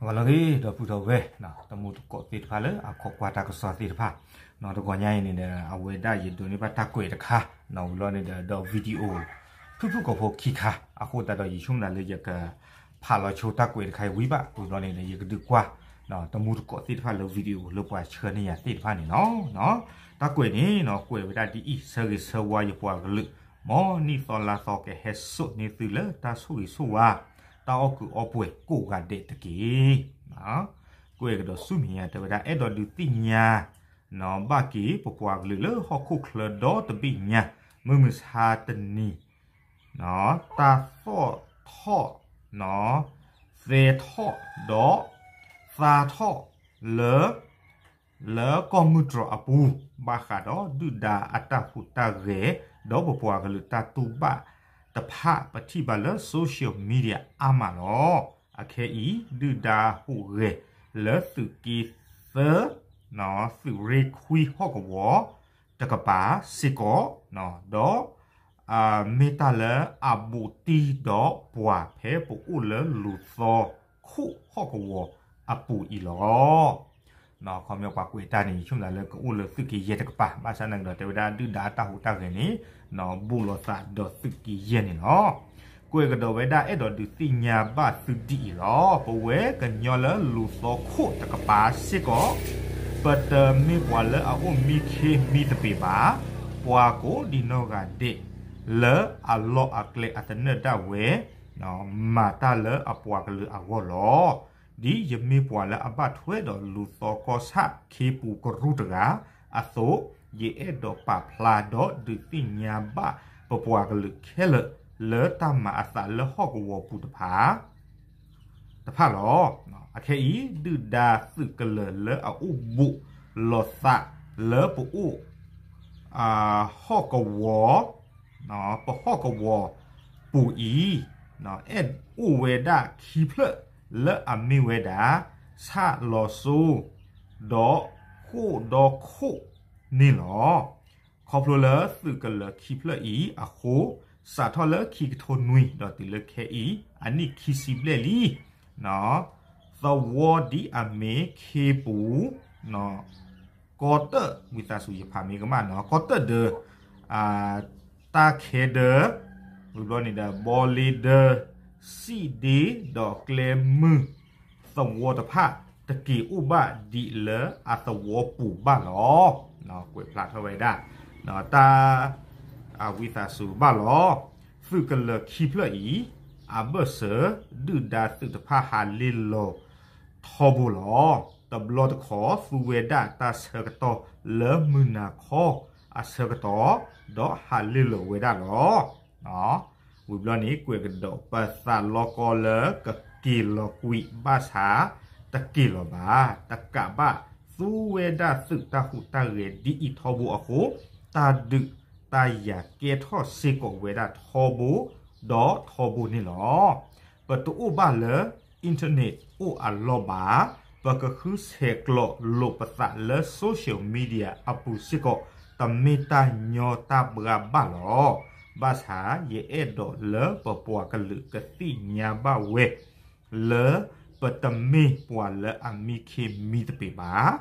ပှၤလီၤဂ့ၤ ဒီပုၢ်ဒီဝဲၢ် တမူတကိးသ့ၣ်တဖၣ်လၢအခိးကွၢ်တၢ်ကစီၣ်သ့ၣ်တဖၣ် တဂီၤညါအံၤန့ၣ်ဒီး အဝဲဒၣ်ယဒိးန့ၢ်ဘၣ်တၢ်ကွဲးတခါ ဝံၤဘျီန့ၣ်ဒီး ဒီး video ဖုၣ်ဖုၣ်ကိာ်ဖိခံခါ အဃိသတးဒီး ယဆိကမိၣ်လၢယက ဖးလီၤဆိတၢ်ကွဲးတခါအံၤဝံၤဘၣ် ဝံၤဘျီန့ၣ်ဒီး ယကဒုးကွၢ် တမူတကိးသ့ၣ်တဖၣ်လၢ video လၢပှၤဆှၢန့ၢ်ယၤသ့ၣ်တဖၣ်န့ၣ်လီၤ. တၢ်ကွဲးန့ၣ် ကွဲးဝဲဒၣ်ဒ်အံၤ ဆၢဂ့ၤဆၢဝါယပှၤကလုာ် မ်နံၣ်သီလါသီကဟဲစိာ်န့ၢ်သုလၢတၢ်ဆိၣ်ဂ့ၤဆိၣ်ဝါ တၢ်အီၣ်ကုးအီပှဲၤကိးဂၤဒဲးတက့ၢ်. ကွဲးကဒီးဆူမဲာ်ညါတဲဝဲဒၣ် အဲၣ်ဒိးဒုးသ့ၣ်ညါ ဘၣ်က့ၤပပှၤကလုာ်လၢဟီၣ်ခိၣ်ချၢဒီတဘ့ၣ်ညါ မုၢ်မဆါတနံၤ တၢ်သီၣ်ထီၣ် သဲထီၣ်ဒီး သါထီၣ်လၢ လၢကီၢ်မုၢ်တြီၤအပူၤ ဘၣ်ဃးဒီးဒုၣ်ဒါအတၢ်ဟူးတၢ်ဂဲၤ ဒီးပပှၤကလုာ်တၢ်တူၢ်ဘၣ်တဖၣ် ပထံၣ်ဘၣ်လၢ social media အါမးလီၤ. အခဲအံၤ ဒုၣ်ဒါဟူးဂဲၤလၢသုးက့သၢ သုးရ့ၣ်ခွံဟီၣ်ကဝီၤတကပၤစ့ၢ်ကီး ဒီး မ့ၢ်တၢ်လၢအဘူးတံၢ်ဒီးပှၤဖဲပအိၣ်လၢလူၤသီခိၣ်ဟီၣ်ကဝီၤအပူၤအံၤလီၤ. ခီပညီပှၤကွဲးတၢ်န့ၣ် ယဆိကမိၣ်လၢကအိၣ်လၢသုးက့ယဲၢ်တကပၤ ဘၣ်ဆၣ်သနာ်က့ဒီး တဲဝဲဒၣ်ဒုၣ်ဒါအတၢ်ဟူးတၢ်ဂဲၤန့ၣ် ဘူးလိာ်သးဒီးသုးက့ယဲၢ်န့ၣ်လီၤ. ကွဲးကဒီးဝဲဒၣ် အဲၣ်ဒိးဒုးသ့ၣ်ညါဘၣ်သုဒ်အံၤလီၤ. ပဝဲကညီလၢလူၤသီခိၣ်တကပၤစ့ၢ်ကီး ပတမ့ၢ်ပှၤလၢအအိၣ်မံခ့မံသပ့ၤဘၣ်. ပှၤကိးဒံနီၢ်ဂၤဒဲး လၢအလီၢ်အကျဲအသနၢၣ်ဒၣ်ဝဲ မၤတၢ်လၢအပှၤကလုာ်အဂီၢ်လီၤ. ဒ်ယမ့ၢ်ပှၤလၢအဘၣ်ထွဲဒီးလူၤသီကီၢ်ဆၣ်ခ့ပူၤကရူၢ်တဂၤအသိး ယအဲၣ်ဒိးပာ်ဖျါဒီးဒုးသ့ၣ်ညါဘၣ်ပပှၤကလုာ်ခဲလၢာ်လၢတၢ်မၤအသးလၢဟီၣ်ကဝီၤပူၤတဖၣ် တဖၣ်လီၤ. အခဲအံၤ ဒုၣ်ဒါသုးကလၢၤလၢအအိၣ်ဘူးလိာ်သးလၢပအိၣ် ဟီၣ်ကဝီၤ ပဟီၣ်ကဝီၤပူၤအံၤ အဲၣ်အိၣ်ဝဲဒၣ်ခံဖျၢၣ်လၢအမ့ၢ်ဝဲဒၣ် ဆၣ်လီၤစိ ဒီးဃိၣ်ဒီခိၣ်န့ၣ်လီၤ. ခီဖျိလၢသုးကလၢၤခံဖျၢၣ်အံၤအဃိ စးထီၣ်လၢခံကထိနွံဒီးတုၤလၢခဲအံၤ အနံၣ်ခံဆံဘျဲၣ်လံ သဝီဒ်အမ့ၢ်ခ့ပူၤ ကီတၢၣ် ဝံသးစူၤယဖးမ့ၢ်ကမၣ်နီၤ ကီတၢၣ်ဒီး တၢ်ခဲဒၢ ဝံၤဘျီန့ၣ်ဒီး ဘီလ့ဒၢ စံၣ်ဒ့ ဒီးကျဲမုၢ် သဝီတဖၣ် တက့ၤအိၣ်ဘၣ်ဒံးလၢအသဝီပူၤဘၣ်လီၤ. ကွဲးဖျါထီၣ်ဝဲဒၣ် တၢ် ဝံသးစူၤဘၣ်လီၤ. သုးကလၢၤခံဖျၢၣ်အံၤ အဘၢၣ်စၢၤ ဒုၣ်ဒါသုးတဖၣ်ဟးလ့လိာ်ထီဘိလီၤ. တဘျီတခီၣ် သူဝဲဒၣ်တၢ်ဆၢကတီၢ်လၢမုၢ်နၤခီအဆၢကတီၢ် ဒီးဟးလ့လိာ်ဝဲဒၣ်လီၤ. ဝံၤဘျီန့ၣ် ကွဲးကဒီး ပသးလီကီလၢကက့ၤလီၤကွံာ်ဘၣ်ဆၣ် တက့ၤလီၤဘၣ် တကးဘၣ် သူဝဲဒၣ်သုးတၢ်ဟူးတၢ်ဂဲၤဒ်အံၤထီဘိအဃိ တၢ်ဒုးတၢ်ယၤကဲထီၣ်စ့ၢ်ကီးဝဲဒၣ်ထီဘိ ဒီးထီဘိန့ၣ်လီၤ. ပတအိၣ်ဘၣ်လၢ internet အိၣ်အလီၢ်ဘၣ်, ပကဃုဆဲးကျိးလိာ်ပသးလၢ social media အပူၤစ့ၢ်ကီး တမ့ၢ်တၢ်ညီတၢ်ဘှါဘၣ်လီၤ. ဘၣ်ဆၣ် ယအဲၣ်ဒိးလၢပပှၤကလုာ်ကသ့ၣ်ညါဘၣ်ဝဲ လၢပတမ့ၢ်ပှၤလၢအမံခ့မံသပ့ၤဘၣ်,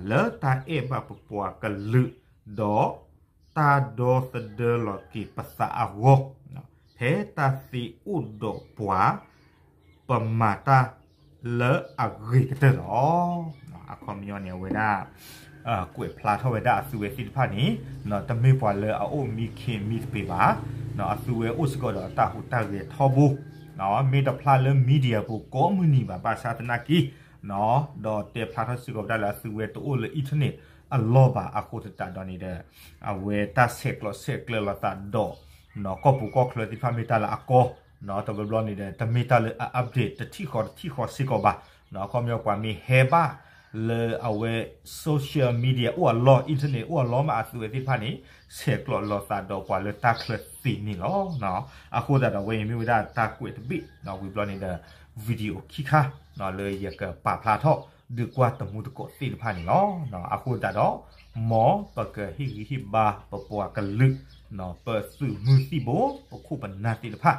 လၢတၢ်အဲၣ်ဘၣ်ပပှၤကလုာ် ဒီးတၢ်ဒီသဒၢလီၤက့ၤပသးအဂီၢ်, ဖဲတၢ်သ့အိၣ်ဒီးပှၤ ပမၤတၢ်လၢအဂ့ၤကတၢၢ်လီၤ. အခီပညီန့ၣ် အဝဲဒၣ် ကွဲးဖျါထီၣ်ဝဲဒၣ်အသုဝဲသ့ၣ်တဖၣ်န့ၣ် တမ့ၢ်ပှၤလၢအအိၣ်မံခ့မံသပ့ၤဘၣ်, အသုဝဲအိၣ်စ့ၢ်ကီးဒီးတၢ်ဟူးတၢ်ဂဲၤထီဘိ, မ့ၢ်တဖျါလၢ media ပူၤကိးမုၢ်နံၤဘၣ်, ဘၣ်ဆၣ်သနာ်က့ ဒီးတဲဖျါထီၣ်စ့ၢ်ကီးဝဲဒၣ်လၢအသုဝဲတအိၣ်လၢ internet အလီၢ်ဘၣ်အဃိသတးဒီးန့ၣ်ဒီး အဝဲတၢ်ဆဲးကျိးဆဲးကျၢလိာ်သးဒီး ကီၢ်ပူၤကီၢ်ချၢသ့ၣ်တဖၣ်မ့ၢ်တၢ်လၢအကီ, တဘျီဘျီန့ၣ်ဒီး တမ့ၢ်တၢ်လၢအ update တထံၣ်ဃီတထံၣ်ဃီစ့ၢ်ကီးဘၣ်. အခီပညီပှၤမ့ၢ်ဟဲဘၣ်လၢအဝဲ social media အိၣ်အလီၢ် internet အိၣ်အလီၢ်မးအသုဝဲသ့ၣ်တဖၣ်န့ၣ် ဆဲးကျိးလိာ်သးဒီးပှၤလၢတၢ်ချၢသ့န့ၣ်လီၤ. အဃိသတးဒီး အဝဲအံၤမ့ၢ်ဝဲဒၣ်တၢ်ကွဲးတဘ့ၣ် ဝံၤဘျီန့ၣ်ဒီး video ခံခါ လၢယကပာ်ဖျါထီၣ် ဒုးကွၢ်တမူတကိးသ့ၣ်တဖၣ်န့ၣ်လီၤ. အဃိသတးဒီး မ်ပကဟ့ၣ်ဂံၢ်ဟ့ၣ်ဘါပပှၤကလုာ် ပသုးမုၢ်သံၣ်ဘိ ပခိၣ်ပနၢ်သ့ၣ်တဖၣ်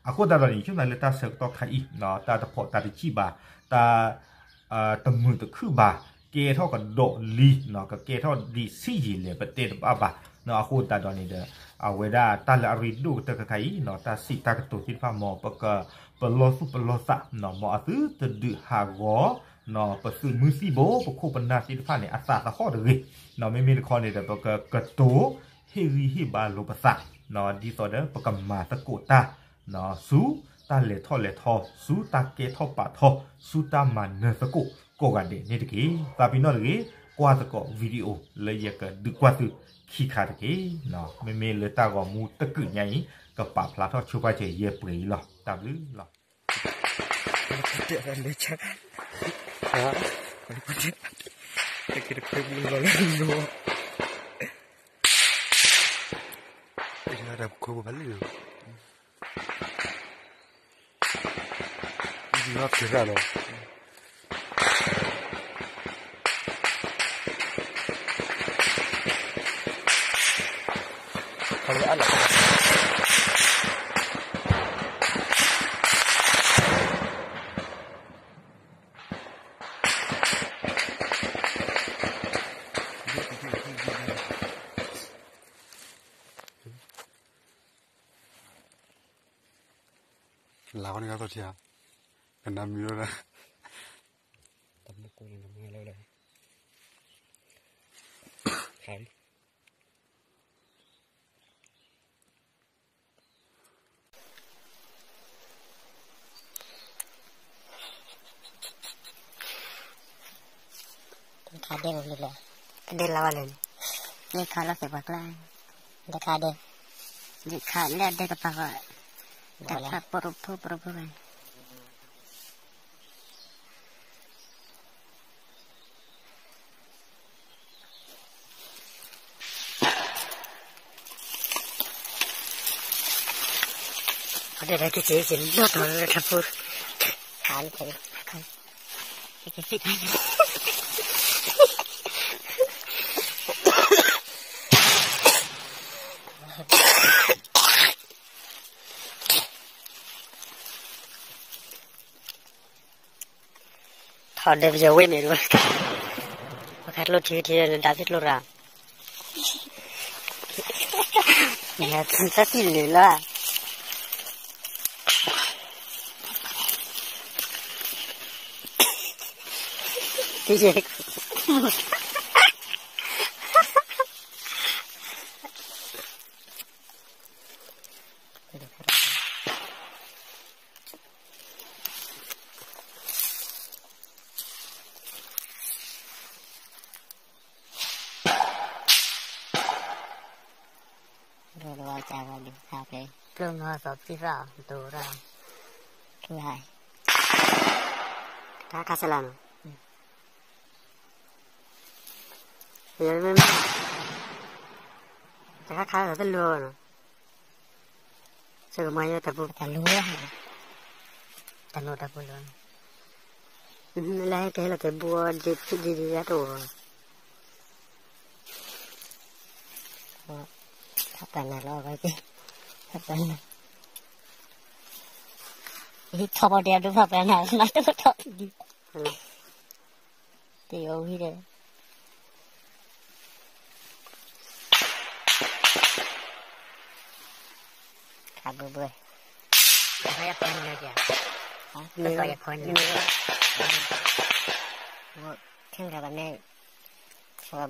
အဃိသတးဒီးန့ၣ် ယဆိကမိၣ်လၢတၢ်ဆၢကတီၢ်ခါအံၤ တၢ်တဖီၣ်တၢ်တစံၣ်ဘၣ်, တၢ် တမုာ်တခုၣ်ဘၣ်, ကဲထီၣ်ကဒီးလံ, ကကဲထီၣ်ဒံးဆံးယံာ်လဲၣ် ပတဲတဘၣ်ဘၣ်. အဃိသတးဒီးန့ၣ်ဒီး အဝဲဒၣ်တၢ်လၢအရ့ဒိၣ်ကတၢၢ်ခဲခါအံၤ တၢ်စံးတၢ်ကတိၤသ့ၣ်တဖၣ် မ်ပကပလီၢ်သူၣ်ပလီၢ်သး မ်အသုတဒုးဟးဂီၤ ပသုးမုၢ်သံၣ်ဘိ ပခိၣ်ပနၢ်သ့ၣ်တဖၣ်န့ၣ် အသးသဟီၣ်တဂ့ၤ. မ့မ့ၢ်တခီန့ၣ်ဒီး ပကကတိၤဟ့ၣ်ဂံၢ်ဟ့ၣ်ဘါလိာ်ပသး ဒ်သိးဒီးပကမၤသကိးတၢ် ဆူတၢ်လဲၤထီၣ်လဲၤထီ, ဆူတၢ်ကဲထီၣ်ပာ်ထီ, ဆူတၢ်မၤနၢၤသကိးကိးဂၤဒဲးန့ၣ်တက့ၢ်. သးပ့ၤနီၣ်တဂ့ၤ, ကွၢ်သကိး video လၢယကဒုးကွၢ်သုခံခါတက့ၢ်. မ့မ့ၢ်လၢတၢ်ဂီၤမူတကုာ်ညါအံၤ ကပာ်ဖျါထီၣ်ဆိပာ်စၢၤယဲၢ်ပှဲၤအံၤလီၤ. တၢ်ဘျုးလီၤ. လၢ်ဝဲန့ၣ်ကသီၣ်ထံဧါ, ကနၣ်မံၤဝဲဒၣ်, တၢ်မူကိၢ်န့ၣ် နမၤလၢလၢ, ခါလံ. တခါဒဲးဘၣ်လၢ, တဒဲးလၢဝဲလဲၣ်န့ၣ်, ယခါလီၤသ့ၣ်ပှၤကျါ, တခါဒဲး, ယခါလၢအဒဲးကပၤဃီ, တၢ်ဖးပရိဖိပရိဖိဘၣ်န့ၣ် အဒဲကစ့စ့လီၤတီၤလၢထးဖိ, ခါလံ, ထီၣ်ဒဲးပယီၤဝ့ၢ်မ့ၢ်ဒိၣ်, ပခါကျိထံထံဒီး ဒၣ်သ့ၣ်ကျိရၤ, သၢသံၣ်လၢာ်လီၤ. ကျိနီၢ်သီသံၣ်ရၣ်ဒိၣ်ရၣ်, တခါခါစလၢ်နီၤ, တခါခါလီၤတလိၤနီၤ, စကမၤယဲတၢ်ပူၤတၢ်လိၤ, တၢ်လိၤတၢ်ပူၤလီၤ, လၢဟဲကဟဲလီၤကဲဘိဒ်ဒ်ဒ်ယါတအိၣ် ဖးပှၤနၤလီၤ, ဖးပှၤနၤ, ထီၣ်ဘီဒဲးဒိၣ်ဖးပှၤနၤလီၤ, နၤတအိၣ်ထီၣ်ဒံး, တ့ၢ်အီၤဝံၤဒီး ခါဘှဲဘှဲ, ယဖီန့ၣ်လီၤ, ယဖီန့ၣ်, ထံၣ်တၢ်ဘၣ်န့ၣ်,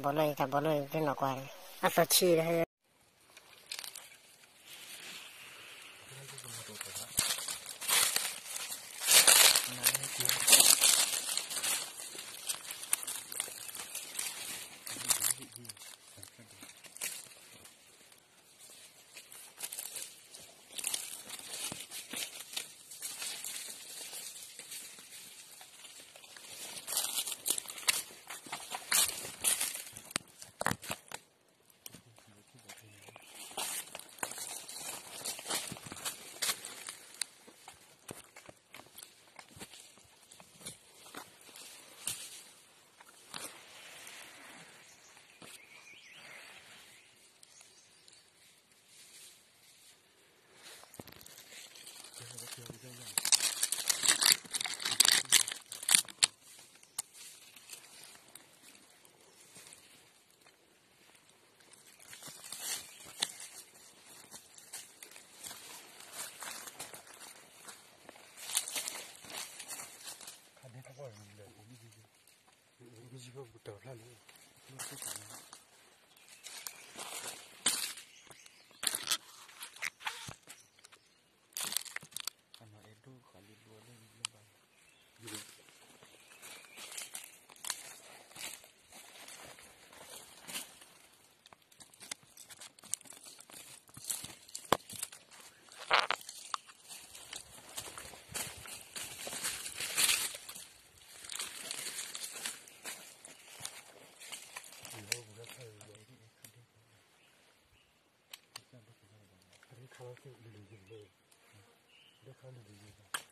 ဘီလိၣ်အံၤ တၢ်ဘီလိၣ်အံၤတနီၤကွၢ်, အသီဆံးဒီး ယံၤဖိပကတီၤဖျါလံ, လၢခိၣ်စးန့ၣ်, အနီၢ်အဲၣ်ဒိၣ်ဃာ်လံဘျီလၢဘျီဘၣ်, ခါလီၤလံလံလံ, ခါလီၤလံလံလံ.